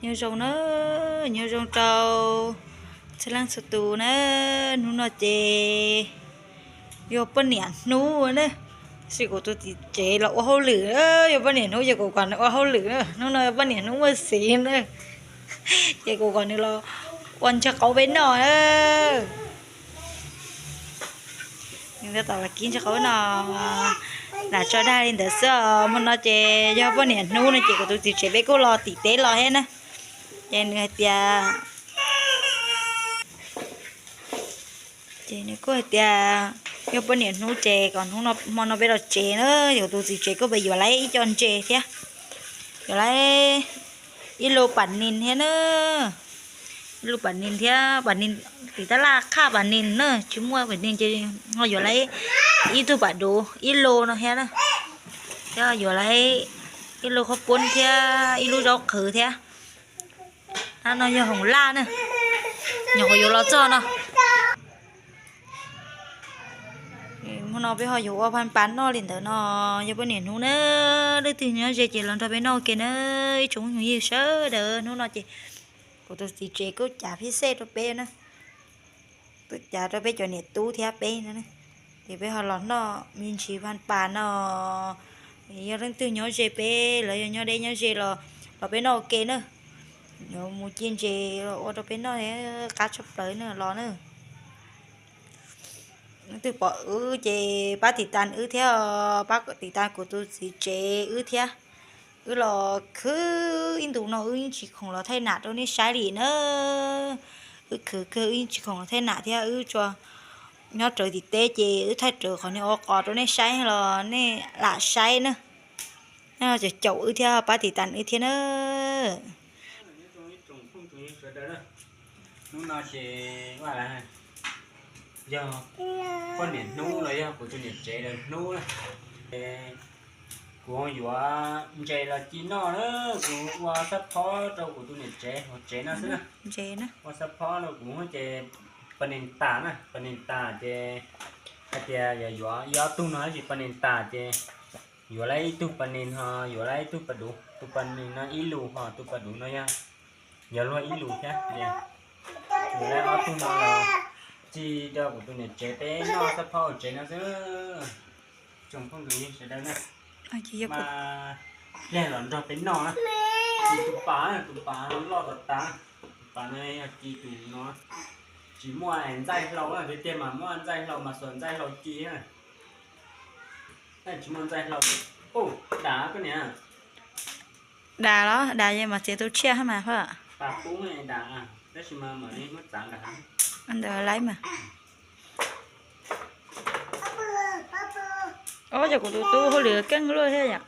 Nyob zoo na, nyob zoo rau txhua leej txhua tus na. Hnub no ces yog poj niam hnub na, tab sis kuv tus txiv tsev los ua hauj lwm. Yog poj niam hnub ces kuv kom nws ua hauj lwm na. Hnub no yog poj niam hnub muaj xiv na, ces kuv kom nws los ua ntshav qaub peb noj na. Nws tab tom los kib ntshav qaub no, lam tso dag li ntawd xwb os. Hmo no ces yog poj niam hnub no ces kuv tus txiv tsev peb kuj los tim teb los thiab na. Ces nws hais tias, ces nws kuj hais tias yog poj niam hnub ces kom hnub no, hmo no peb los tsev na, kuv tus txiv tsev kuj pab yuav lawm ib co ntses thiab, yuav lawm ib lub pas nis thiab na, ib lub pas nis thiab, pas nis tim tab laj qhaj pas nis na, tsis muaj pas nis ces ho yuav lawm ib tug pas duv ib lub no thiab na, thiab yuav lawm ib lub qhob puab thiab ib lub zaub qhwv thiab. Tab no yog hoom laj na, nyuam qhuav yuav los txog no. Hmo no peb ho yuav ua pha pas noj li ntawd no, yog poj niam hnub na, leej twg nyob ze ces los nrog peb noj ua ke na, ib tsoom phooj ywg sawv daws. Hnub no ces kuv tus txiv tsev kuj cav phij xej rau peb na, kuj cav rau peb cov niam tub thiab peb no, ces peb ho los noj me ntsis pha pas no. Yog leej twg nyob ze peb los yog nyob deb nyob ze los, los peb noj ua ke na. Yuav mus ci ntses los ua rau peb noj, qab tshaj plaws na los na. Leej twg pom wb ces pab tiv tas wb thiab, pab tiv tas kuv tus txiv tsev wb thiab. Wb los khwv ib ntus no wb yeej tsis khoom los thaij nam rau nej saib li na. Wb khwv kawg wb yeej tsis khoom los thaij nam thiab, wb tsuas nyob rawv tim teb ces wb thaij rawv qhov niag ua qos rau nej saib los nej lam saib na. Nej ho caum caum wb thiab pab tiv tas wb thiab na. Hnub no ces yog poj niam hnub los yog kuv tus niam tsev lawv hnub na. Kuv yuav ntses los ci noj na, kuv ua xab phob rau kuv tus niam tsev hauv tsev no xwb na. Ua xab phob rau kuv ces pas nis tas na, pas nis tas ces hais tias yuav yuav ib ob tug no tab sis pas nis tas ces yuav lawm ib tug pas nis ho yuav lawm ib tug pas duv, tus pas nis no ib lus ho tus pas duv no yog, yog luag ib lus thiab. Yuav lawm ob tug no los ci rau kuv tus niam tsev peb noj xab phob hauv tsev no xwb. Tsoom phooj ywg sawv daws na, mas pliag los nrog peb noj na. Ci tus pas, tus pas loj tas tas, tus pas no yog ci tus no. Tsis muaj ntxaij hlau na, tiag tiag mas muaj ntxaij hlau mas xuas ntxaij hlau ci na. Tsis muaj ntxaij hlau. Ub, dam koj niam. Dam los dam yeej mas txiav tu tshiab hab mas poj. Tab sis mas mam li muab txav nram hav ntawd lawm mas. Ob, cov kuv tus tub hauj lwm keej luaj thiab yom.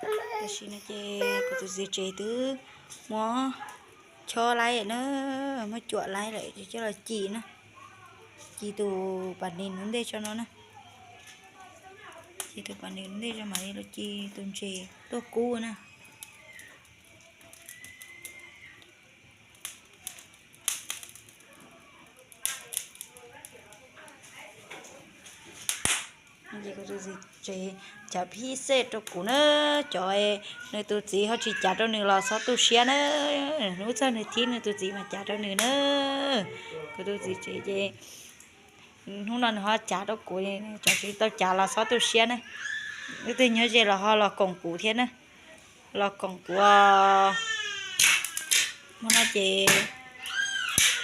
Tam sim no ces kuv tus txiv tsev twb muab chob laib na, muab cuam laib lawm coj los ci na. Ci tus pas nis ntej tso no na. Ci tus pas nis ntej tso mam li los ci tus ntses tuaj kub na. Ces kuv tus txiv tsev cav phij xej rau kuv na, cov nws tus txiv ho tsis cav rau nws los txhob tu siab na. Hnub txog nws thib nws tus txiv mas cav rau nws na. Kuv tus txiv tsev ces hnub no nws ho cav rau kuv, tseem tsis tau cav los txhob tu siab na. Leej twg nyob ze los ho los koom kuv thiab na. Los koom kuv. Hmo no ces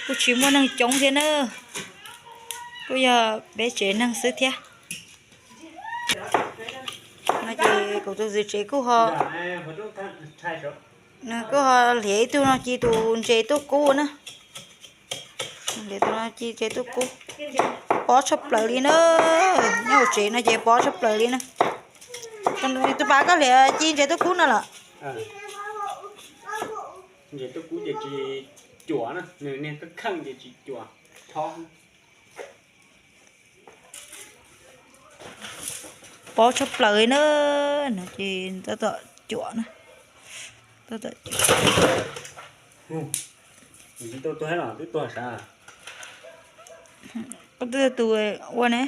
kuj tsis muaj neeg coob thiab na, kuj yog peb tsev neeg xwb thiab. No ces kuv tus txiv tsev kuj ho, nws kuj ho hliav ib tug no ci tus ntses tuaj kub na. Hliav tus no ci ntses tuaj kub, pob tshaj plaws li na. Nyob hauv tsev no ces pob tshaj plaws li na. Tus pas koj hliav ci ntses tuaj kub no los? Ntses tuaj kub ces tsis cuam na, nws niag kheej kheej ces tsis cuam thob. Pob tshaj plaws na, no ces tab tom cuam na, tab tom cuam. Twb tuag sav. Koj twb tus ua ne.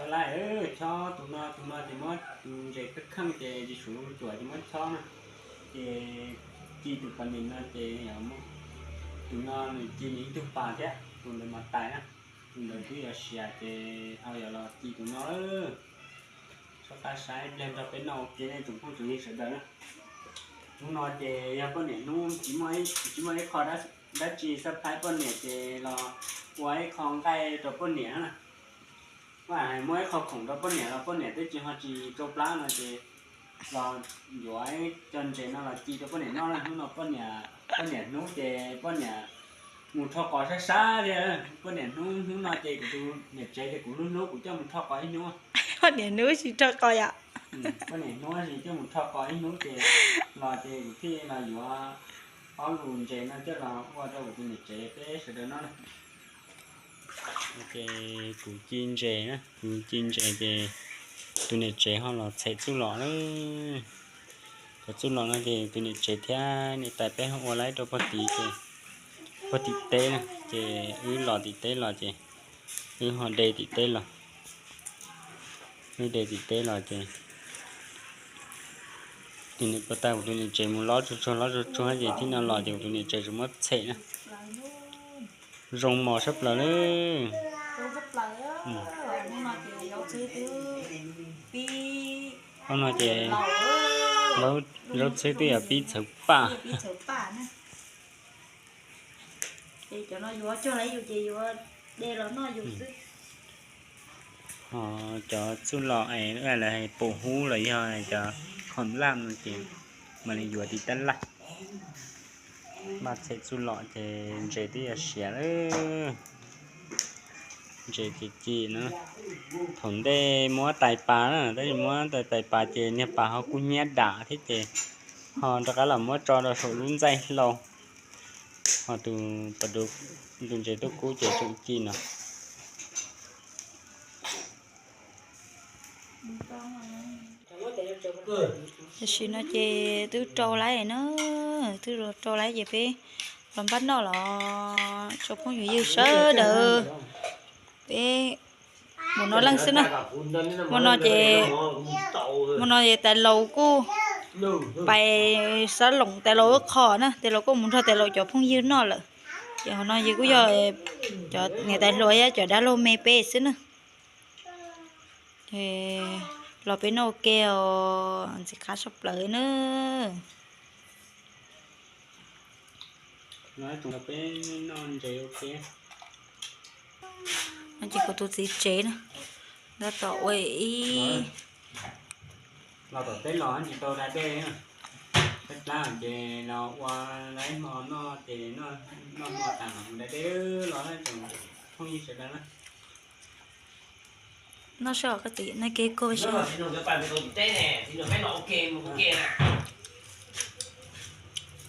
Chob laj, chob tus no, tus no ces muab tus ntses kheej kheej ces tsis tshua zoo cuam ces muab chob na. Ces ci tus poj niam no ces yog tus no nws ci nws ib tug pas thiab tus ntawd mas tais na. Tus ntawd twb yuav siav ces ho yuav los ci tus no lawm. Soj qab saib pliag nrog peb noj ua ke nej tsoom phooj tsoom ywg sawv daws na. Hnub no ces yog poj niam hnub, tsis muaj ib qho dab tsi surprise poj niam ces los ua ib qho nqaij rau poj niam na. Muab hais muab ib qho khoom rau poj niam los poj niam twb tsis ho tsis tsau plab no ces los yuav ib co ntses no los ci rau poj niam noj na. Hnub no poj niam, poj niam hnub ces poj niam mus rho qos sab sab li. Poj niam hnub, hnub no ces kuv tus niam tsev ces kuv hlub hlub kuv coj mus rho qos ib hnub. Poj niam hnub tsis rho qos yom? Poj niam hnub tsis coj mus rho qos ib hnub ces los ces kuv thiaj los yuav ob lus ntses no coj los ua rau kuv tus niam tsev peb sawv daws noj na. Ces kuv ci ntses na, kuv ci ntses ces tus niam tsev ho los txhom txuj lom na. Txhom txuj lom no ces tus niam tsev thiab niam tais peb ho ua laib rau pog tid ces pog tim teb na, ces wb los tim teb los ces wb ho de tim teb los. Wb de tim teb los ces tus niam pog tag kuv tus niam tsev mus lob tsuag tsuag lob tsuag tsuag ces tib no los ces kuv tus niam tsev tseem muab txhom na. Zoo mos sab plaws lawm. Ob no ces zaub txhwb twb yog pib txhawv paj. Cov no yuav cog lawm ces yuav de los noj yus xwb. Cov txuj lom es lawv hais pum hub los yog cov khoom laj no ces mam li yuav tim tab laj. Maj txhom txuj lom ces ntses twb yuav siav lawm. Ntses ci ci na. Thaum ntej muab tais pas na, tab sis muab tais pas ces niag pas ho kub hnyiab dam thiab ces ho rov qab los muab tso rau saum lub ntxaij hlau. Ho tus, tus ntses tuaj kub ces tseem ci no. Tam sim no ces twb rau lawm na, twb rau lawm ces peb los npaj noj los tsoom phooj ywg sawv daws, peb mus noj leej xwb na. Hmo no ces, hmo no ces tais laus kuj pais xav loos tais laus lub qhov na, tais laus kuj mus nrog tais laus cov phooj ywg noj lawm. Ces hmo no ces kuj yog cov niam tais hluas thiab cov dab laug me peb xwb na. Los peb noj ua ke os, ntxim qab tshaj plaws na. No ces kuv tus txiv tsev na, tab tom ua ib los tom teb los tsis tau da dej, peb plab ces los ua laib hmo noj ces noj hmo tas mam mus da dej los tsoom phooj ywg sawv daws na. Noj soj koj txiv, noj ke koj seb.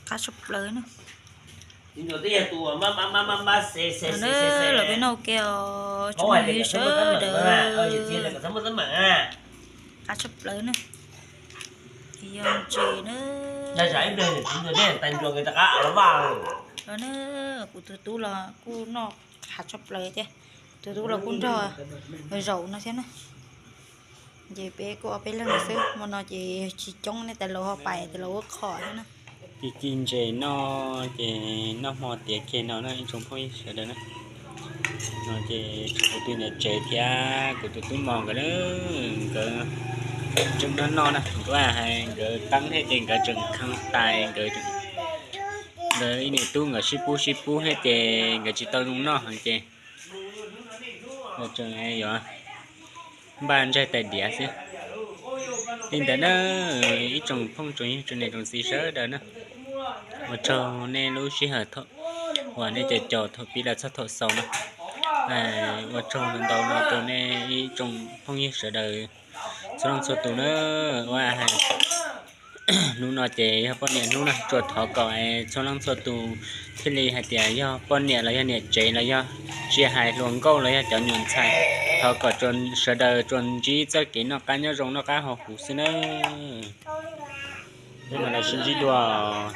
Qab tshaj plaws na. Los peb noj ua ke os tsoom phooj ywg sawv daws. Qab tshaj plaws na. Yog ntses na. Los na, kuv tus tub los kuj noj qab tshaj plaws thiab. Tus tub los kuj nrog zaum no thiab na. Ces peb kuj ob peb leeg no xwb, hmo no ces tsis coob ne, tais laus ho pais, tais laus ua qhov thiab na. Ci ci ntses noj ces noj hmo tiav kiag no na ib tsoom phooj ywg sawv daws na. No ces tshuav kuv tus niam tsev thiab kuv tus tub mos nkawd na, nkawd tseem noj noj na, kuv hais nkawd teeb thiab ces nkawd tseem kheev tais, nkawd, nkawd ib niam tub nkawd sib pub sib pub thiab ces nkawd tsis tau zoo noj heev ces nkawd tseem yuav npaj ntshaij tais diav xwb. Li ntawd na, ib tsoom phooj tsoom ywg tsoom niam tsoom txiv sawv daws na, ua tsaug nej lub sij hawm uas nej caum caum thaum pib los txog thaum xaus na. Ua tsaug ntau ntau no rau nej ib tsoom phooj ywg sawv daws txhua leej txhua tus na. Ua hais hnub no ces yog poj niam hnub na, tsuas thov kom txhua leej txhua tus thiaj li hais tias yog poj niam los yog niam tsev los yog tsis hais hluas nkauj los yog cov nyuam ntxhais, thov kom sawv daws tsuas ntsib txoj kev noj qab nyob zoo noj qab haus huv xwb na. Peb mam li sib ntsib dua os.